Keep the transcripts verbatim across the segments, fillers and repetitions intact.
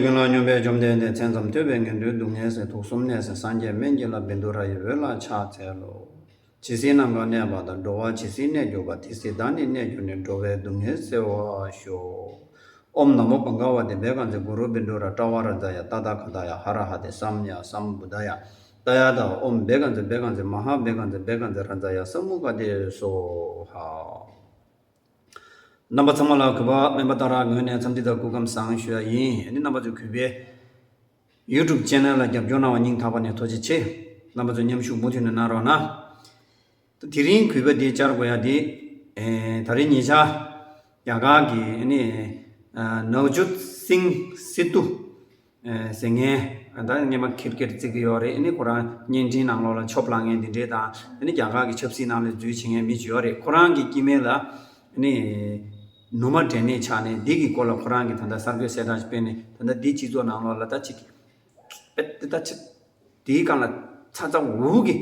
ཀུན་ལ་སྙོམས་པའི་བཅོམ་ལྡན་འདས། མཚན་ཙམ་ཐོས་པས་ངན་འགྲོའི་སྡུག་བསྔལ་སེལ། དུག་གསུམ་ནད་སེལ་སངས་རྒྱས་སྨན་གྱི་བླ། བཻ་ཌཱུརྱ་ཡི་འོད་ལ་ཕྱག་འཚལ་ལོ། ཇི་སྲིད་ནམ་མཁའ་གནས་པ་དང་། འགྲོ་བ་ཇི་སྲིད་གནས་གྱུར་པ། དེ་སྲིད་བདག་ནི་གནས་གྱུར་ནས། འགྲོ་བའི་སྡུག་བསྔལ་སེལ་བར་ཤོག། ཨོཾ་ན་མོ་བྷ་ག་ཝ་ཏེ་བྷཻ་གྷཉྫ་གུ་རུ་བཻ་ཌཱུརྱ་ཏྲཱ་ཝ་རཱ་ཛཱ་ཡ། ཏ་ཐཱ་ག་ཏཱ་ཡ། ཧ་ར་ཧ་ཏེ་སཾ་མ་ཡ་སཾ་བུདྡྷཱ་ཡ། ཏདྱ་ཐཱ། ཨོཾ་བྷཻ་གྷཉྫ་བྷཻ་གྷཉྫ་མ་ཧཱ་བྷཻ་གྷཉྫ་བྷཻ་གྷཉྫ་རཱ་ཛཱ་ཡ་སཾ་མུ་ཁ་ཏེ་སྭཱ་ཧཱ། རྣམ་པ་ཚང་མ་ལ་གུས་པ་སྨན་པ་ཏཱ་ར་ངོས་ནས་འཚམས་འདྲི་དང་སྐུ་ཁམས་བཟང་ཞུ་ཡ་ཡིན། ཨ་ནི་རྣམ་པ་ཚོས་གུས་པའི་ཡུ་ཊུབ་ཅེ་ནལ་ལ་རྒྱབ་སྐྱོར་གནང་བ་སྙིང་ཐག་པ་ནས་ཐུགས་རྗེ་ཆེ། རྣམ་པ་ཚོས་མཉམ་ཞུགས་མུ་མཐུད་ནས་གནང་རོགས་གནང་། ད་དེ་རིང་གུས་པ་འདི་བཅར་དགོས་ཡ་འདི། ཨེ་ད་རིང་ཉེ་ཆར་རྒྱ་གར་གྱི་ཨ་ནི་ཨ་ནབ་ཇོད་སིང་སིད་དུ་ཟེར་མཁན། ད་སྔས་མ་ཁེར་ཁེར་བརྩི་གི་ཡོད་རེད། ཨ་ནི་ཁོ་རང་བརྙན་འཕྲིན་ནང་ལོགས་ལ་ཆོབ་ལངས་མཁན་འདི་འདྲའི་དང་། ཨ་ནི་རྒྱ་གར་གྱི་ཆབ་སྲིད་ནང་ལ་འཛུལ་བྱེད་མཁན་མི་ཅིག་ཡོད་རེད། ཁོ་རང་གི་སྐྱེ་དམན་ལ་ཨ་ནི་ནུ་མ་འབྲས་ནད་ཆགས་ནས་འདི་གི་སྐོར་ལ་ཁོ་རང་གིས་ད་ལྟ་གསར་འགོད་གསལ་བསྒྲགས་ཤིག་སྤེལ་ནས། ད་ལྟ་འདི་སྤྱི་ཚོགས་ནང་ལོགས་ལ་ད་ཅིག་པད་ད་ཅིག་དེའི་སྒང་ལ་ཚ་ཚ་འུར་འུར་གྱིས་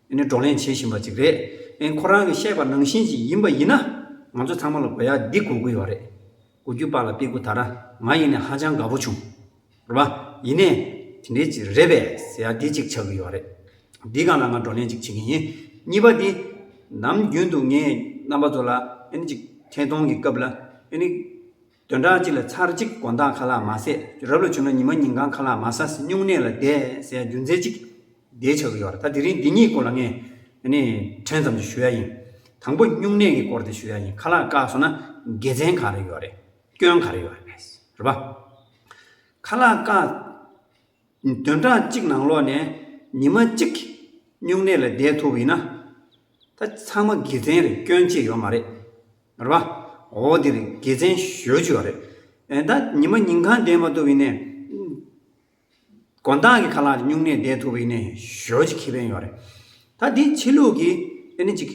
ཨ་ནི་བགྲོ་གླེང་བྱེད་བཞིན་པ་ཅིག་རེད། ཨ་ནི་ཁོ་རང་གིས་བཤད་པ་ནང་བཞིན་ཅིག་ཡིན་པ་ཡིན་ན། ང་ཚོ་ཚང་མ་ལ་གོ་ཡ་འདི་གོ་གི་ཡོད་རེད། གོ་རྒྱུ་པཱ་ལགས་པི་ཀུ་ད་ར། ང་ཡིན་ནའི་ཧ་ཅང་དགའ་པོ་བྱུང་། རེད་པ། ཡིན་ནའི་དེ་འདྲའི་ཅིག་རེད་པས་ཟེར་ཡ་འདི་ཅིག་ཆགས་ཀྱི་ཡོད་རེད། འདི་སྒང་ལ་ང་བགྲོ་གླེང་ཅིག་བྱེད་ཀྱི་ཡིན། གཉིས་པ་འདི། ནམ་རྒྱུན་དུ་ངས་རྣམ་པ་ཚོ་ལ་ཨ་ནི་ཅིག་ཐད་གཏོང་གི་སྐབས་ལ་ཨ་ནི་བདུན་ཕྲག་གཅིག་ལ་ཚར་གཅིག་དགོང་དག་ཁ་ལག་མ་ཟས། རབ་ལ་བྱུང་ན་ཉི་མ་ཉིན་གང་ཁ་ལག་མ་ཟ་ཟེར། སྨྱུང་གནས་ལ་བསྡད་ཟེར་ཡ་རྒྱུ་མཚན་གཅིག་འདི་ཆགས་ཀྱི་ཡོད་རེད། ད་དེ་རིང་འདི་གཉིས་སྐོར་ལ་ངས་ཨ་ནི་ཕྲན་ཙམ་ཞིག་ཞུ་ཡ་ཡིན། དང་པོ་སྨྱུང་གནས་ཀྱི་སྐོར་དེ་ཞུ་ཡ་ཡིན། ཁ་ལག་བཀག་སོང་ན་དགེ་མཚན་ག་རེ་ཡོད་རེད། སྐྱོན་ག་རེ་ཡོད་རེད། རེད་པ། ཁ་ལག་བཀག་བདུན་ཕྲག་གཅིག་ནང་ལོགས་ནས་ཉི་མ་གཅིག་སྨྱུང་གནས་ལ་བསྡད་ཐུབ་པ་ཡིན་ན། ད་ཚང་མ་དགེ་མཚན་རེད། སྐྱོན་ཅིག་ཡོད་མ་རེད། རེད་པ། འོ་དེ་རེད། དགེ་མཚན་ཞེ་པོ་ཅིག་ཡོད་རེད། ཨེ་ད་ཉི་མ་ཉིན་གང་བསྡད་མ་ཐུབ་པ་ཡིན་ནའི། དགོང་དག་གི་ཁ་ལག་སྨྱུང་གནས་བསྡད་ཐུབ་པ་ཡིན་ནའི་ཞེ་པོ་ཅིག་ཁེ་ཕན་ཡོད་རེད། ད་འདི་ཕྱི་ལུགས་ཀྱི་ཨ་ནི་ཅིག་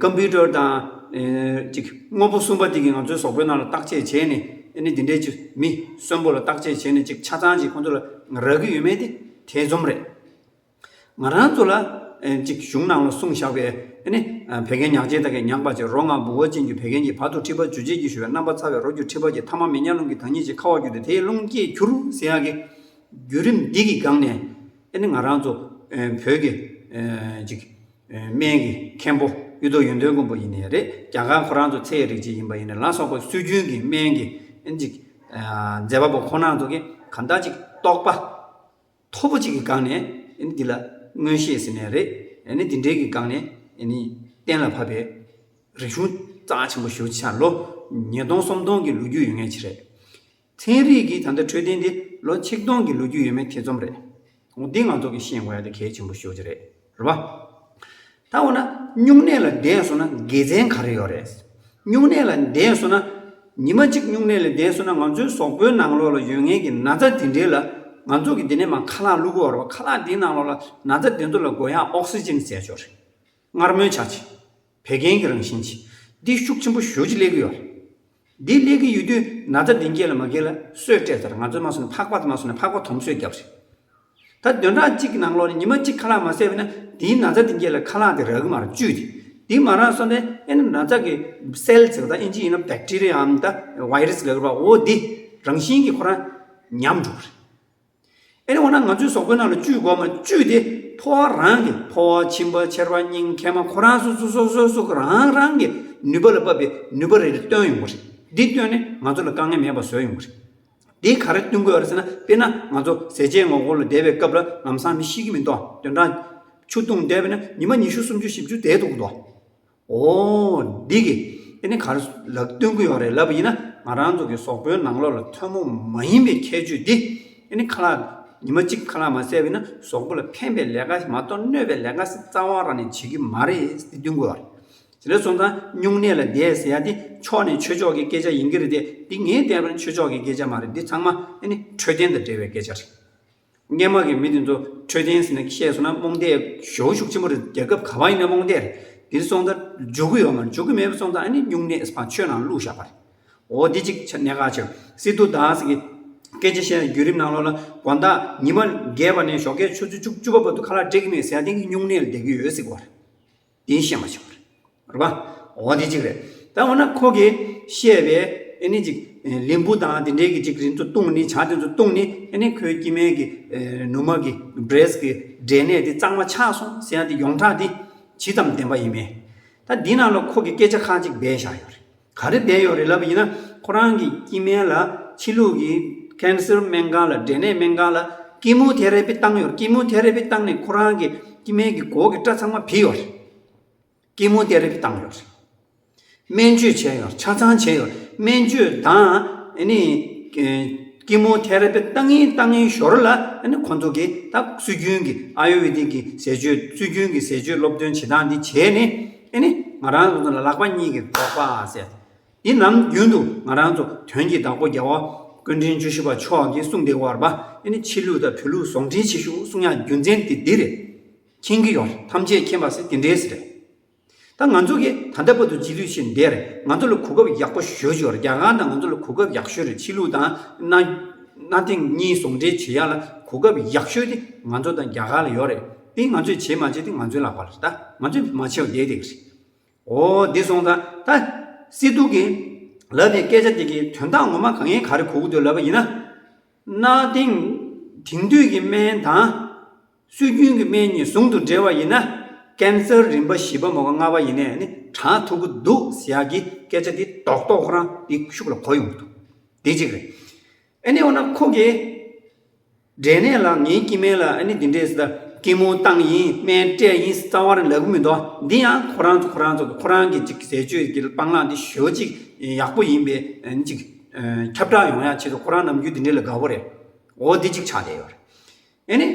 ཀམ་པུ་ཊར་དང་ཨེ་ཅིག་དངོས་པོ་གསུམ་པ་དེ་གིས་ང་ཚོའི་གཟུགས་པོའི་ནང་ལ་བརྟག་དཔྱད་བྱས་ནས། ཨ་ནི་འདི་འདྲའི་ཅིག་མི་གསོན་པོ་ལ་བརྟག་དཔྱད་བྱས་ནས་ཅིག་ཆ་ཚང་ཅིག་ཁོང་ཚོ་ལ་རག་གི་ཡོད་མེད་དེ་ཐེ་ཚོམ་རེད། ང་རང་ཚོ་ལ་ཨེ་ཅིག་གཞུང་ནང་ལ་གསུངས་བཞག་པའི་ཨ་ནི་ཨ་བད་ཀན་ཉག་གཅིག་དག་གི་ཉག་པ་ཅིག་རོ་ལྔ་ལྦུ་བ་ཅན་གྱི་བད་ཀན་གྱི། བར་དུ་མཁྲིས་པ་འཇུ་བྱེད་ཀྱི་ཞུ་བའི་རྣམ་པ་ཚ་བའི་རོ་རྒྱུ་མཁྲིས་པ་ཅན། ཐ་མ་མེ་ཉག་རླུང་གི་དག་ཉིད་ཅན། ཁ་བ་རྒྱུ་དེ་དེའི་རླུང་སྐྱེད་འགྱུར་ཟེར་ཡག་གི་བརྒྱུད་རིམ་འདི་གི་སྒང་ནས། ཨ་ནི་ང་རང་ཚོ་ཨེ་བོད་ཀྱི་ཨེ་ཅིག་ཨེ་སྨན་གྱི་མཁན་པོ་གཡུ་ཐོག་ཡོན་ཏན་མགོན་པོ་ཡིན་ནའི་རེད། རྒྱ་གར་ཁོ་རང་ཚོ་ཚེ་ཡི་རིག་བྱེད་ཡིན་པ་ཡིན་ནའི་ལ་སོགས་པ་སྲོལ་རྒྱུན་གྱི་སྨན་གྱི་ཨ་ནི་ཅིག་ཨ་མཛད་པ་པོ་ཁོ་རང་ཚོ་གིས་གང་ལྟར་ཅིག་རྟོགས་པ་མཐོ་པོ་ཅིག་གི་སྒང་ནས་ཨ་ནི་འདི་ལ་མངོན་ཤེས་ཟེར་ནའི་རེད། ཨ་ནི་འདི་འདྲའི་གི་སྒང་ནས་ཨ་ནི་གཏན་ལ་ཕབ་པའི་རིག་གཞུང་རྩ་ཆེན་པོ་ཞེ་པོ་ཅིག་ཆགས། ལོ་ཉིས་སྟོང་སུམ་སྟོང་གི་ལོ་རྒྱུས་ཡོད་མཁན་ཅིག་རེད། ཚན་རིག་གི་ད་ལྟ་འཕྲོད་བསྟེན་འདི་ལོ་ཆིག་སྟོང་གི་ལོ་རྒྱུས་ཡོད་མེད་ཐེ་ཚོམ་རེད། འོ་འདི་ང་ཚོ་གིས་ཤེས་དགོས་ཡ་དེ་གལ་ཆེན་པོ་ཞེ་པོ་ཅིག་རེད། རེད་པ། ད་འོ་ན་སྨྱུང་གནས་ལ་བསྡད་སོང་ན་དགེ་མཚན་ག་རེ་ཡོད་རེད། སྨྱུང་གནས་ལ་བསྡད་སོང་ན། ཉི་མ་གཅིག་སྨྱུང་གནས་ལ་བསྡད་སོང་ན། ང་ཚོའི་གཟུགས་པོའི་ནང་ལོགས་ལ་ཡོད་མཁན་གྱི་ན་ཚ་དེ་འདྲའི་ལ། ང་ཚོ་གིས་འདི་ནས་མར་ཁ་ལག་བླུག་གི་ཡོད་རེད་པ། ཁ་ལག་འདིའི་ནང་ལོགས་ལ་ན་ཚ་དེ་ཚོ་ལ་དགོས་ཡག་ཨོག་སི་ཇན་ཟེར་ཡག་ཅིག་ཡོད་རེད། མངར་མོའི་ཆ་ཅིག་བད་ཀན་གྱི་རང་བཞིན་ཅིག་འདི་ཤུགས་ཆེན་པོ་ཞེ་པོ་ཅིག་སླེབས་ཀྱི་ཡོད་རེད། འདི་སླེབས་ཀྱི་ཡོད་དུས་ན་ཚ་འདི་རྒྱས་ལ་མ་རྒྱས་ལ་གསོས་སྤྲད་ཚར། ང་ཚོས་མ་སོང་ན་ཕག་པ་དེ་མ་སོང་ན་ཕག་པ་དོམ་གསོས་བརྒྱབ་རེད། ད་བདུན་ཕྲག་གཅིག་གི་ནང་ལོགས་ནས་ཉི་མ་གཅིག་ཁ་ལག་མ་བཟས་པ་ན་དེའི་ན་ཚ་དེ་རྒྱས་ལ་ཁ་ལག་དེ་རག་གི་མ་རེད། བཅུད་དེ། དེ་མ་རག་སོང་ན་ཨ་ནི་ན་ཚ་གི་སེལ་ཟེར་བ་དང་། ཨིན་ཇི་ཡིན་ན་བེག་ཊི་རི་ཡའམ་ད་ཝའི་རས་ལབ་ཀྱི་རེད་པ། འོ་དེ་རང་བཞིན་གྱིས་ཁོ་རང་ཉམས་འགྲོ་གི་རེད། ཨ་ནི་འོ་ན་ང་ཚོའི་གཟུགས་པོའི་ནང་ལ་བཅུད་དགོས་མ། བཅུད་དེ་ཕོ་བ་རང་གི། ཕོ་བ། མཆིན་པ། མཆེར་པ། སྙིང་། མཁལ་མ། ཁོ་རང་སོ་སོ་སོ་སོ་སོ་རང་རང་གི་ནུས་པ་ལ་བབས་པའི་ནུས་པ་རེ་རེ་བཏོན་ཡོང་གི་རེད། འདི་བཏོན་ནས་ང་ཚོ་ལ་དཀའ་ངལ་མེད་པ་བཟོས་ཡོང་གི་རེད། འདི་ག་རེ་སྟོན་གྱི་ཡོད་རེད་ཟེར་ན། དཔེར་ན་ང་ཚོ་ཟས་བཅད་ངོ་རྒོལ་ལ་བསྡད་པའི་སྐབས་ལ་ལམ་སང་མི་ཤི་གི་མི་འདུག་བདུན་ཕྲག་ཆུ་བཏུང་བསྡད་པ་ན་ཉི་མ་ཉི་ཤུ་སུམ་ཅུ་བཞི་བཅུ་བསྡད་འདུག་གི་འདུག་འོ་འདི་གིས་ཨ་ནི་ག་རེ་ལབ་སྟོན་གྱི་ཡོད་རེད་ལབ་པ་ཡིན་ན། ང་རང་ཚོ་གི་གཟུགས་པོའི་ནང་ལོགས་ལ་ཐུན་མོང་མ་ཡིན་པའི་ཁྱད་ཆོས་འདི། ཨ་ནི་ཁ་ལག་ཉི་མ་གཅིག་ཁ་ལག་མ་བཟས་པ་ཡིན་ན་གཟུགས་པོ་ལ་ཕན་པའི་ལས་ཀ་མ་གཏོགས་གནོད་པའི་ལས་ཀ་རྩ་བ་རང་ནས་བྱེད་ཀྱི་མ་རེད། འདི་སྟོན་གྱི་ཡོད་རེད། དེ་འདྲ་སོང་ཙང་སྨྱུང་གནས་ལ་བསྡད་ཟེར་ཡ་དེ་ཕྱོགས་ནས་ཆོས་ཕྱོགས་ཀྱི་སྐད་ཆ་ཡིན་གྱི་རེད་དེ། འདི་ངས་བལྟས་པ་ན་ཆོས་ཕྱོགས་ཀྱི་སྐད་ཆ་མ་རེད། འདི་ཚང་མ་ཨ་ནི་འཕྲོད་བསྟེན་དང་འབྲེལ་བའི་སྐད་ཆ་རེད། སྔོན་མ་གི་མི་དེ་ཚོ་འཕྲོད་བསྟེན་ཟེར་ནས་བཤད་སོང་ན་རྨོངས་དད་ཞེ་པོ་ཤུགས་ཆེན་པོ་རེད། རྒྱལ་ཁབ་ག་པར་ཡིན་ན་རྨོངས་དད་རེད། འདི་སོང་ཙང་འཇུག་གི་ཡོད་མ་རེད། འཇུག་གི་མེད་པ་སོང་ཙང་ཨ་ནི་སྨྱུང་གནས་ཕར་ཆོས་ནང་བླུགས་བཞག་པ་རེད། འོ་འདི་གཅིག་ཆ་གནད་འགག་ཆེ། སི་ཏུ་དཱ་སི་གི་སྐད་ཆ་བཤད་བརྒྱུད་རིམ་ནང་ལོགས་ལ་དགོང་དག་ཉི་མ་བརྒྱད་པ་ནས་ཞོགས་ཀའི་ཆུ་ཚོད་བཅུ་བཅུ་པ་བར་དུ་ཁ་ལག་སྤྲད་ཀྱི་མེད་ཟེར་ཡ་དེ་གི་སྨྱུང་གནས་ལ་བསྡད་ཀྱི་ཡོད་ཟེར་གོ་རེད། དེ་ཤེས་མ་བྱུང་བ་རེད། རེད་པ། འོ་དེ་གཅིག་རེད། ད་འོ་ན་ཁོ་གིས་བཤད་པའི་ཨ་ནི་ཅིག་ ལིམ་བུ་དང་དེ་འདྲའི་གི་ཅིག་རིང་ཚོ་བཏུང་ནི་ཇ་དེ་ཚོ་བཏུང་ནི་ཨ་ནི་ཁོའི་སྐྱེ་དམན་གྱི་ནུ་མ་གི་བྲེས་ཀྱི་འབྲས་ནད་དེ་གཙང་མ་ཆགས་སོང་ཟེར་ཡ་དེ་ཡོངས་གྲགས་དེ་ཇི་ཙམ་བདེན་པ་ཡིན་མིན། ད་འདི་ནང་ལ་ཁོ་གི་སྐད་ཆ་ཁག་ཅིག་སྦས་བཞག་ཡོད་རེད། ག་རེ་སྦས་ཡོད་རེད་ལབ་པ་ཡིན་ན། ཁོ་རང་གི་སྐྱེ་དམན་ལ་ཕྱི་ལུགས་ཀྱི་ཀན་སར་སྨན་ཁང་ལ་འབྲས་ནད་སྨན་ཁང་ལ་ཀི་མོ་ཐེ་ར་པི་བཏང་ཡོད་རེད། ཀི་མོ་ཐེ་ར་པི་བཏང་ནས་ཁོ་རང་གི་སྐྱེ་དམན་གྱི་མགོ་གི་སྐྲ་ཚང་མ་བུད་ཡོད་རེད། ཀི་མོ་ཐེ་ར་པི་བཏང་ཡོད་རེད། སྨན་བཅོས་བྱས་ཡོད་རེད། ཆ་ཚང་བྱས་ཡོད་རེད། སྨན་བཅོས་དང་ཨ་ནི་ཀི་མོ་ཐེ་ར་པི་བཏང་ཡིན་བཏང་ཡིན་ཞོར་ལ་ཨ་ནི་ཁོང་ཚོ་གིས་ད་སྲོལ་རྒྱུན་གྱི་ཨ་ཡུར་ཝེ་དིག་གི་ཟས་སྤྱོད། སྲོལ་རྒྱུན་གྱི་ཟས་སྤྱོད་སློབ་སྟོན་བྱེད་སྟངས་འདི་བྱས་ནས་ཨ་ནི་ང་རང་ཚོ་ལ་ལག་པ་གཉིས་ཀྱི་རྡོག་པ་ཟེར། འདི་ནམ་རྒྱུན་དུ་ང་རང་ཚོ་དོན་གྱི་བདག་པོ་རྒྱལ་བ་ཀུན་མཁྱེན་བཅུ་བཞི་པ་མཆོག་གིས་གསུངས་བསྡད་ཡོད་རེད་པ། ཨ་ནི་ཕྱི་ལུགས་དང་བོད་ལུགས་ཟུང་འབྲེལ་བྱེད་ཤོག་གསུང་ཡག་རྒྱུ་མཚན་དེ་འདི་རེད། མཁྱེན་གྱི་ཡོད་རེད། ཐམས་ཅད་མཁྱེན་པ་ཟེར་དེ་འདྲས་ཟེར་རེད། ད་ང་ཚོ་གིས་ད་ལྟ་བར་དུ་རྗེས་ལུས་བྱས་བསྡད་རེད། ང་ཚོ་ལ་གོ་སྐབས་ཡག་པོ་ཞེ་པོ་ཅིག་ཡོད་རེད། རྒྱ་གར་དང་ང་ཚོ་ལ་གོ་སྐབས་ཡག་ཤོས་རེད། ཕྱི་ལུགས་དང་གནའ་གནའ་དེང་གཉིས་ཟུང་འབྲེལ་བྱེད་ཡག་ལ་གོ་སྐབས་ཡག་ཤོས་དེ་ང་ཚོ་དང་རྒྱ་གར་ལ་ཡོད་རེད། དེ་ང་ཚོས་བྱེད་མ་བྱེད་དེ་ང་ཚོའི་ལག་པ་ལ་རེད། ད་ང་ཚོས་མ་བྱས་པ་བསྡད་བསྡད་ཀྱི་རེད། འོ་འདི་སོང་ཙང་ད་སི་ཏུ་གིས་ལབ་པའི་སྐད་ཆ་དེ་གི་དོན་དག་ངོ་མ་གང་ཡིན་ག་རེ་གོ་གི་འདུག་ལབ་པ་ཡིན་ན། གནའ་དེང་དེང་དུས་ཀྱི་སྨན་དང་སྲོལ་རྒྱུན་གྱི་སྨན་གཉིས་ཟུང་དུ་འབྲེལ་བ་ཡིན་ན། ཀན་སར་རིམ་པ་བཞི་པ་མ་གཏོགས་ལྔ་པ་ཡིན་ནའི་ནི་དྲག་ཐུབ་ཀྱི་འདུག་ཟེར་ཡག་གི་སྐད་ཆ་དེ་རྡོག་རྡོག་ཁོ་རང་དེ་ཤུགས་ལ་གོ་ཡོང་གི་འདུག་དེ་གཅིག་རེད། ཨ་ནི་འོ་ན་ཁོ་གིས་འབྲས་ནད་ལ་ངའི་སྐྱེ་དམན་ལ་ཨ་ནི་འདི་འདྲས་ཟེར། ཀི་མོ་བཏང་ཡིན། སྨན་སྤྲད་ཡིན། རྩ་བ་རང་ལབ་ཀྱི་མི་འདུག་འདི་ཡང་ཁོ་རང་ཚོ་ཁོ་རང་ཚོ་ཁོ་རང་གི་ཅིག་ཟས་སྤྱོད་ཀྱི་སྤང་བླང་འདི་ཞེ་པོ་ཅིག་ཡག་པོ་ཡིན་པའི་ཨ་ནི་ཅིག་ཨ་ཁྱབ་བསྒྲགས་ཡོང་ཡག་ཆེད་དུ་ཁོ་རང་ནམ་རྒྱུན་འདི་འདྲས་ལ་དགའ་པོ་རེད། འོ་འདི་ཅིག་ཆགས་བསྡད་ཡོད་རེད། ཨ་ནི་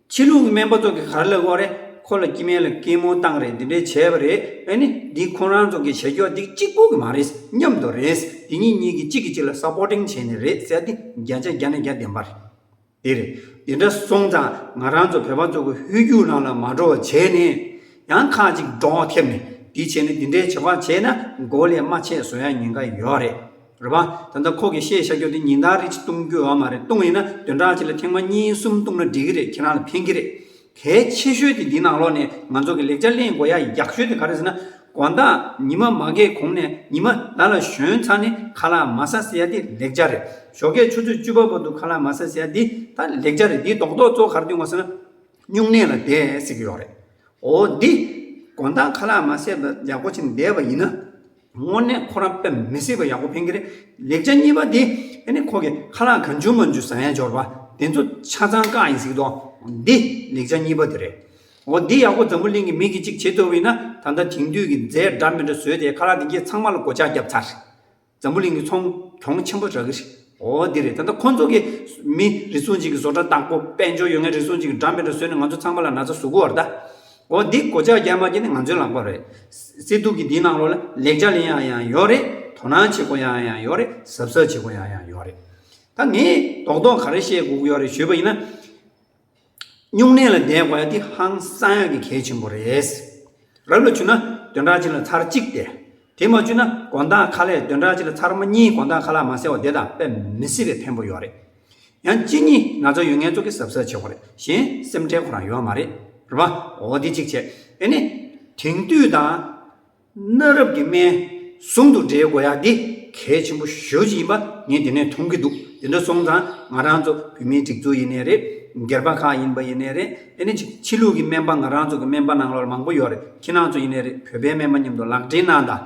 ཕྱི་ལུགས་ཀྱི་སྨན་པ་ཚོ་གིས་ག་རེ་ལབ་ཀྱི་ཡོད་རེད། ཁོ་ལ་སྐྱེ་དམན་ལ་ཀི་མོ་བཏང་རེད། འདི་འདྲས་བྱས་པ་རེད། ཨ་ནི་འདི་ཁོ་རང་ཚོ་གིས་བྱེད་རྒྱུ་འདི་གཅིག་པུ་གི་མ་རེད། མཉམ་དུ་རེད། འདི་གཉིས་གཉིས་ཀྱིས་གཅིག་གིས་གཅིག་ལ་སཔོར་ཊིང་བྱས་ནས་རེད་ཟེར་ཏེ་བརྒྱ་ཆ་བརྒྱ་ནས་བརྒྱ་བདེན་པ་རེད། དེ་རེད། དེ་འདྲ་སོང་ཙང་ང་རང་ཚོ་བོད་པ་ཚོ་གི་ཧོལ་རྒྱུག་ནང་ལ་མ་འགྲོ་བ་བྱས་ནས་ཡང་ཁག་ཅིག་འགྲོ་བ་ཐེབས་ནས་འདི་བྱས་ནས་འདི་འདྲའི་བྱ་བ་བྱས་ན་མགོ་ལས་རྨ་ཆད་བཟོ་ཡ་ཉེན་ཁ་ཡོད་རེད། རེད་པ། ད་ལྟ་ཁོ་གིས་བཤད་བཞག་རྒྱུ་དེ་ཉིན་ལྟར་རེ་གཅིག་བཏུང་རྒྱུ་ཡོད་མ་རེད། བཏུང་ཡིན་ན་བདུན་ཕྲག་གཅིག་ལ་ཐེངས་མ་གཉིས་གསུམ་བཏུང་ན་འགྲིག་གི་རེད། ཁྱེད་རང་ལ་ཕན་གྱི་རེད། གལ་ཆེ་ཤོས་དེ་འདི་ནང་ལོགས་ནས་ང་ཚོ་གི་ལེགས་ཆ་ལེན་དགོས་ཡ་ཡག་ཤོས་དེ་ག་རེ་ཟེར་ན། དགོང་དག་ཉི་མ་མ་བརྒྱད་གོང་ནས་ཉི་མ་ཟླ་ལ་ཞོན་ཚར་ནས་ཁ་ལག་མ་ཟ་ཟེར་ཡ་དེ་ལེགས་ཆ་རེད། ཞོགས་ཀས་ཆུ་ཚོད་བཅུ་པ་བར་དུ་ཁ་ལག་མ་ཟ་ཟེར་ཡ་དེ་ད་ལེགས་ཆ་རེད། དེའི་རྡོག་རྡོག་གཙོ་བོ་ག་རེ་འདུག་ཟེར་ན། སྨྱུང་གནས་ལ་བསྡད་ཟེར་གྱི་ཡོད་རེད། འོ་འདི། དགོང་དག་ཁ་ལག་མ་ཟས་པ་ཡག་པོ་བྱས་ནས་བསྡད་པ་ཡིན་ན། དངོས་གནས་ཁོ་རང་དཔེ་མི་སྲིད་པ་ཡག་པོ་ཕན་གྱི་རེད། ལེགས་ཆ་གཉིས་པ་དེ་ཨ་ནི་ཁོ་གིས་ཁ་ལག་གང་བྱུང་མང་བྱུང་ཟ་ཡ་འབྱོར་པ་དེ་ཚོ་ཆ་ཚང་བཀག་ཡིན་ཟེར་གྱི་འདུག་འདི་ལེགས་ཆ་གཉིས་པ་དེ་རེད། འོ་འདི་ཡག་པོ་འཛམ་བུ་གླིང་གི་མི་གིས་གཅིག་བྱེད་ཐུབ་པ་ཡིན་ན། ད་ལྟ་དེང་དུས་ཀྱི་རྫས་འདྲ་མི་འདྲ་བཟོས་ཏེ་ཁ་ལག་དེ་གས་ཚང་མ་ལ་སྒོ་ལྕགས་བརྒྱབ་ཚར། འཛམ་བུ་གླིང་གི་ཚོང་གྱོང་ཆེན་པོ་རག་གི་རེད། འོ་འདི་རེད། ད་ལྟ་ཁོང་ཚོ་གིས་མི་རེ་ཟུང་ཅིག་གིས་བཟོ་གྲྭ་བཏང་གོ་དཔལ་འབྱོར་ཡོད་མཁན་རེ་ཟུང་ཅིག་གིས་འདྲ་མི་འདྲ་བཟོས་ནས་ང་ཚོ་ཚང་མ་ལ་ན་ཚ་བཟོ་གི་ཡོད་རེད་ད། འོ་འདི་སྒོ་ལྕགས་རྒྱག་མ་བྱས་ནས་ང་ཚོའི་ལག་པ་རེད། སི་ཏུ་གིས་འདིའི་ནང་ལོགས་ལ་ལེགས་ཆ་ལེན་ཡག་ཡང་ཡོད་རེད། དོ་སྣང་བྱེད་དགོས་ཡག་ཡང་ཡོད་རེད། གཟབ་གཟབ་བྱེད་དགོས་ཡག་ཡང་ཡོད་རེད། ད་ངས་རྡོག་རྡོག་ག་རེ་བཤད་དགོས་ཀྱི་ཡོད་རེད་ཞུས་པ་ཡིན་ན། སྨྱུང་གནས་ལ་བསྡད་དགོས་ཡ་དེ་ཧང་སང་ཡ་གི་གལ་ཆེན་པོ་རེད། རབ་ལ་བྱུང་ན་བདུན་ཕྲག་གཅིག་ལ་ཚར་གཅིག་བསྡད། དེ་མ་བྱུང་ན་དགོང་དག་ཁ་ལག་བདུན་ཕྲག་གཅིག་ལ་ཚར་མ་གཉིས་དགོང་དག་ཁ་ལག་མ་ཟས་པ་བསྡད་དང་དཔེ་མི་སྲིད་པའི་ཕན་པོ་ཡོད་རེད། ཡང་གཅིན་སྙི་ན་ཚ་ཡོད་མཁན་ཚོ་གིས་གཟབ་གཟབ་བྱེད་དགོས་རེད། གཞན་སེམས་ཁྲལ་ཁོ་རང་ཡོད་མ་རེད། རེད་པ། འོ་དེ་གཅིག་བྱས། ཨེ་ནི། དེང་དུས་དང་། གནའ་རབས་ཀྱི་སྨན་ཟུང་དུ་འབྲེལ་དགོས་ཡ་འདི་གལ་ཆེན་པོ་ཞེ་པོ་ཅིག་ཡིན་པ་ངས་འདི་ནས་མཐོང་གི་འདུག་དེ་འདྲ་སོང་ཙང་ང་རང་ཚོ་བོད་མིའི་སྒྲིག་འཛུགས་ཡིན་ནའི་རེད། སྒེར་པ་ཁག་ཡིན་པ་ཡིན་ནའི་རེད། ཨེ་ནི་ཅིག་ཕྱི་ལུགས་ཀྱི་སྨན་པ་ང་རང་ཚོ་གི་སྨན་པ་ནང་ལོགས་ལ་མང་པོ་ཡོད་རེད། ཁྱེད་རང་ཚོ་ཡིན་ནའི་རེད། བོད་པའི་སྨན་པ་མཉམ་དུ་ལག་འབྲེལ་གནང་དང་།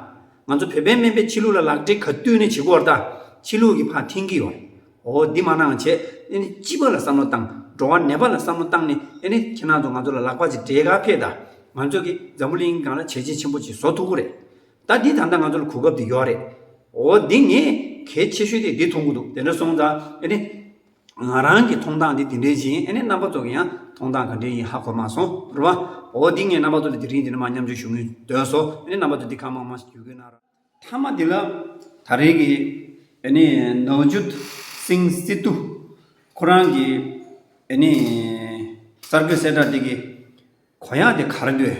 ང་ཚོ་བོད་པའི་སྨན་པས་ཕྱི་ལུགས་ལ་ལག་འབྲེལ་ག་དུས་ནས་བྱེད་ཀྱི་ཡོད་རེད་ད། ཕྱི་ལུགས་ཀྱིས་ཕར་འཐེན་གྱི་ཡོད་རེད། འོ་འདི་མ་གནང་བྱས། ཨེ་ནི་སྤྱི་པ་ལ་བསམ་བློ་བཏང་། འགྲོ་བ་ནད་པ་ལ་བསམ་བློ་བཏང་ནས་ཨེ་ནི་ཁྱེད་རང་ཚོ་ང་ཚོ་ལ་ལག་པ་ཅིག་སྦྲེལ་ག་ཕེབས་དང་། ང་ཚོ་གིས་འཛམ་བུ་གླིང་སྒང་ལ་བྱས་རྗེས་ཆེན་པོ་ཅིག་བཟོ་ཐུབ་ཀྱི་རེད། ད་འདི་ད་ལྟ་ང་ཚོ་ལ་གོ་སྐབས་འདི་ཡོད་རེད། འོ་འདི་ངས་གལ་ཆེ་ཤོས་དེ་འདི་མཐོང་གི་འདུག་དེ་འདྲ་སོང་ཙང་ཨེ་ནི། ང་རང་གི་མཐོང་སྟངས་འདི་དེ་འདྲའི་ཅིག་ཡིན། ཨ་ནི་རྣམ་པ་ཚོ་གི་ཡང་མཐོང་སྟངས་ག་འདྲའི་ཡིན་ཧ་གོ་མ་སོང་རེད་བ། འོ་འདི་ངས་རྣམ་པ་ཚོ་ལ་དེ་རིང་འདི་ནས་མར་མཉམ་སྤྱོད་ཞུ་སྙིང་འདོད་སོང་། ཨ་ནི་རྣམ་པ་ཚོ་འདི་ག་མང་མང་ཞིག་བརྒྱུད་སྐུལ་གནང་རོགས། མཐའ་མ་འདི་ལ་ད་རེས་ཀྱི་ཨ་ནི་ནོར་བརྗོད་སིང་སི་ཏུ་ཁོ་རང་གི་ཨ་ནི་གསར་འགོད་གསལ་བསྒྲགས་འདི་གི་གོ་ཡག་དེ་ག་རེ་འདུག་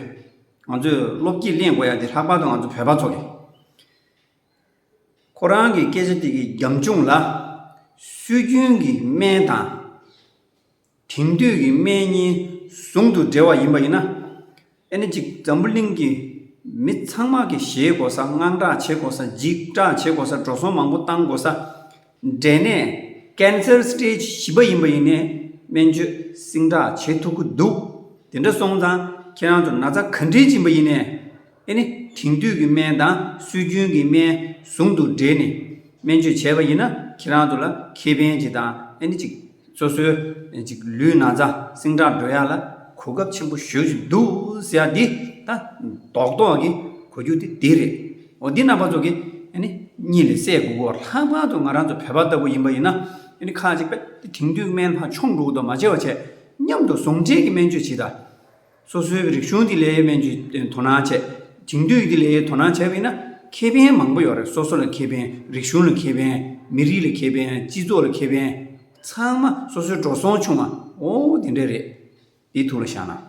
ང་ཚོས་བློ་སྐྱེད་ལེན་དགོས་ཡག་དེ་ལྷག་པར་དུ་ང་ཚོ་བོད་པ་ཚོ་གི། ཁོ་རང་གི་སྐད་ཆ་དེ་གི་རྒྱབ་ལྗོངས་ལ། སྲོལ་རྒྱུན་གྱི་སྨན་དང་། དེང་དུས་ཀྱི་སྨན་གཉིས་ཟུང་དུ་འབྲེལ་བ་ཡིན་པ་ཡིན་ན། ཨེ་ནི་ཅིག་འཛམ་བུ་གླིང་གི་ མི་ཚང་མ་གིས་ཞེད་དགོས་ས། དངངས་སྐྲག་བྱེད་དགོས་ས། འཇིགས་སྐྲག་བྱེད་དགོས་ས། འགྲོ་སོང་མང་པོ་བཏང་དགོས་ས། འབྲས་ནད་cancer stage་བཞི་པ་ཡིན་པ་ཡིན་ནའི་སྨན་བཅོས་ཟིང་དྲག་བྱེད་ཐུབ་ཀྱི་འདུག་དེ་འདྲ་སོང་ཙང་ཁྱེད་རང་ཚོ་ན་ཚ་ག་འདྲས་ཕྱིན་པ་ཡིན་ནའི། ཨེ་ནི་དེང་དུས་ཀྱི་སྨན་དང་སྲོལ་རྒྱུན་གྱི་སྨན་ཟུང་དུ་འབྲེལ་ནས་སྨན་བཅོས་བྱས་པ་ཡིན་ན། ཁྱེད་རང་ཚོ་ལ་ཁེ་ཕན་ཅིག་དང་། ཨེ་ནི་ཅིག་སོ་སོའི་ཅིག་ལུས་ན་ཚ་ཟིང་དྲག་འགྲོ་ཡ་ལ་གོ་སྐབས་ཆེན་པོ་ཞེ་པོ་ཅིག་འདུག་ཟེར་ཡ་འདི་ད་རྡོག་རྡོག་གི་གོ་རྒྱུ་དེ་འདི་རེད། འོ་འདི་རྣམ་པ་ཚོ་གིས་ཨེ་ནི་གཉིད་ལས་སད་དགོས་གོ། ལྷག་པར་དུ་ང་རང་ཚོ་བོད་པ་ལྟ་བུ་ཡིན་པ་ཡིན་ན། ཨེ་ནི་ཁ་ཅིག་པས་དེང་དུས་སྨན་ཕར་མཆོང་འགྲོ་གི་འདུག་མ་བྱེད་པ་བྱས། མཉམ་དུ་ཟུང་འབྲེལ་གྱི་སྨན་བཅོས་བྱེད་ད། སོ་སོའི་རིག་གཞུང་འདི་ལ་མཉམ་དུ་དོ་སྣང་བྱས། དེང་དུས་འདི་ལ་དོ་སྣང་བྱས་པ་ཡིན་ན་ཁེ་ཕན་མང་པོ་ཡོད་རེད། སོ་སོ་ལ་ཁེ་ཕན། རིག་གཞུང་ལ་ཁེ་ཕན། མི་རིགས་ལ་ཁེ་ཕན། སྤྱི་ཚོགས་ལ་ཁེ་ཕན། ཚང་མ་སོ་སོའི་འགྲོ་སོང་ཆུང་བ། འོ་དེ་འདྲ་རེད། འདི་ཐུགས་ལ་བཞག་ན།